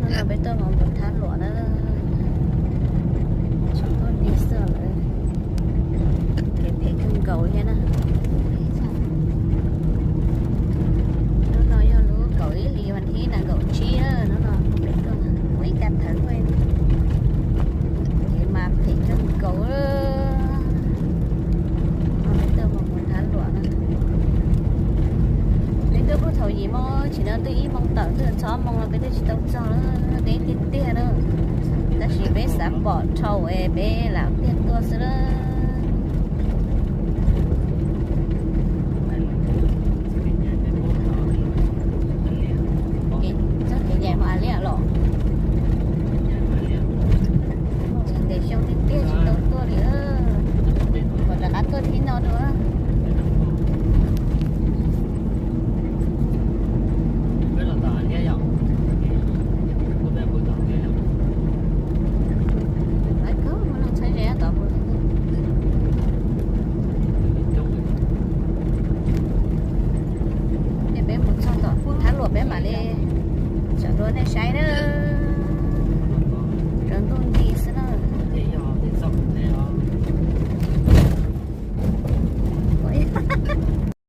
Peb tuaj mus thab luam na, tsaus ntuj nti xwb lawm, kev phem kawg nkaus thiab na. Hnub no yog lub kaum ib hlis vas thib nees nkaum tsib na, hnub no peb tuaj ua ib kas thawv tuaj, kev mas phem kawg nkaus. Peb tuaj mus mus thab luam na. Peb tuaj puag thaum yim moo, tsis no twb ib moo tawm twb txog moo los peb twb tsis tau txog na, deb tiag tiag na. Tab sis peb xav pom dhau es peb lam tiag tuaj xwb na. Txog kev nyaim mas liaj los, ntes xyoo tiag tiag tsis tau tuaj li. Kom rov qab tuaj thib no dua. Nej peb mus txog tom thab luam peb mam li tsom dua nej saib na. Tsaus ntuj nti xwb na.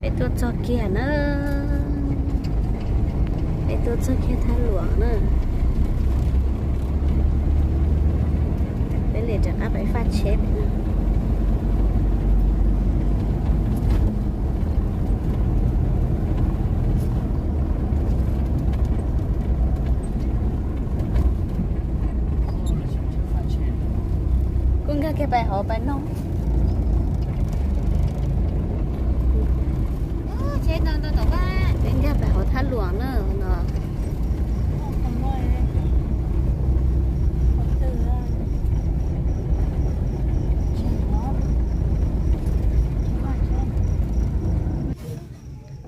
Peb tuaj txog kiag na. Peb tuaj txog kiag thab luam na. Peb li rov qab pais faj tsheb na. Kuj nkag kiag pais hauv pais no. Peb nkag pais hauv thab luam na no.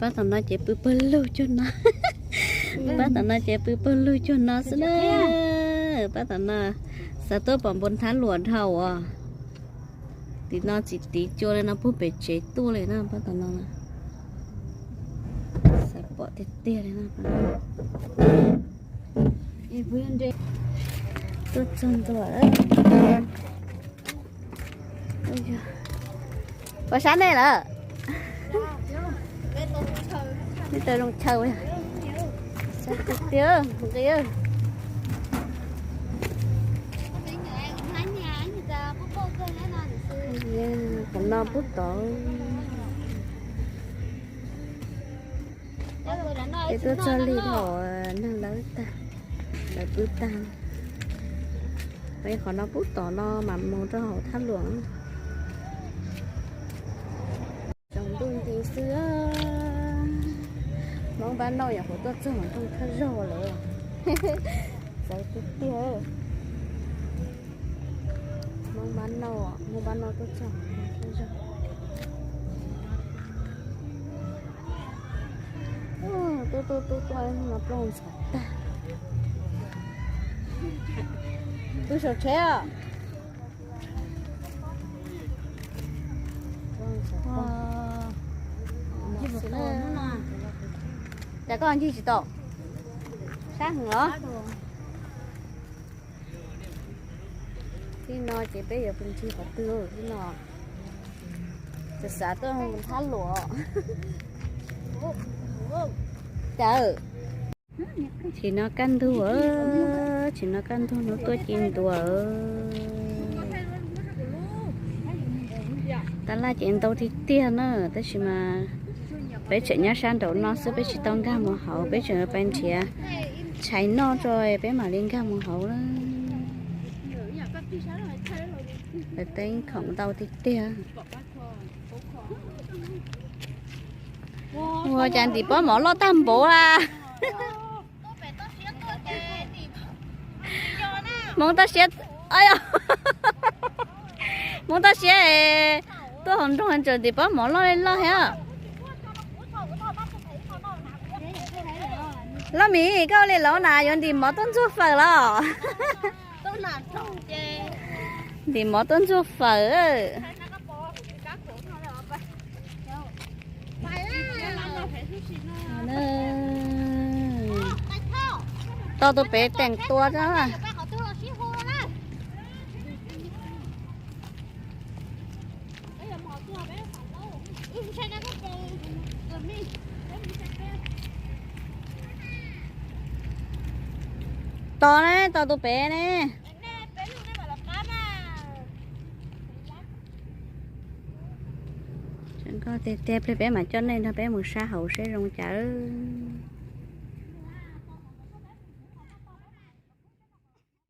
Pab tom no ces pw pawg lug cuag no. Pab tom no ces pw pawg lug cuag no xwb na. Pab tom no xav tuaj pom npoo thab luam dhau os. Tim no tsis tiv cua li no puag pem tsev tuaj li na pab tom no. Xav pom tiag tiag li na. Tuaj txog ntua lawm. Puas sab nej lawm? Nej tau zoo chaw, sab tiag tiag nqi. Qhov no pub tod. Peb tuaj txog li thaum neeg lawv tag, lawv pw tag. Qhov no pub tom no mas mus rau hauv thab luam. Tsaus ntuj nti xwb. Hmoob npab nauj nyuam qhuav tuaj txog nroog thawj zaug lawm. Txawv tiag tiag. Hmoob npab nauj, Hmoob npab nauj tuaj txog nroog thawj zaug. Tuaj tuaj tuaj tuaj no plooj ntxhov tag. Pw saum tsheb os. Cas koj ncig tsis tau? Sab heev los? Tib no ces peb yuav pw ncig qhov twg tib no? Xav xav tuaj thab luam. Cas, tsis no kaj ntug, tsis no kaj ntug hnub tuaj ci ntua. Tab laj ces ntau tiag tiag na, tab sis mas peb tseem nyob sab nraum no xwb, peb tsis tau nkag mus hauv, peb tseem pais nrhiav tshais noj tso peb mam li nkag mus hauv na. Lawv teeb khoom ntau tiag tiag. Ua cas ntim pob mov loj tag npaum a. Hmoob toj siab, Hmoob toj siab, tuaj hauv nroog tseem ntim pob mov loj li loj thiab. Loj Mim, koj ua li los na, yuav ntim mov tuaj ntxuag fawm los? Ntim mov tuaj ntxuag fawm. Tos tus pem teem tua. Tos ne, tos tus pem ne. Tiag tiag, pliag peb mam coj nej nrog peb mus saib hauv seb zoo cas.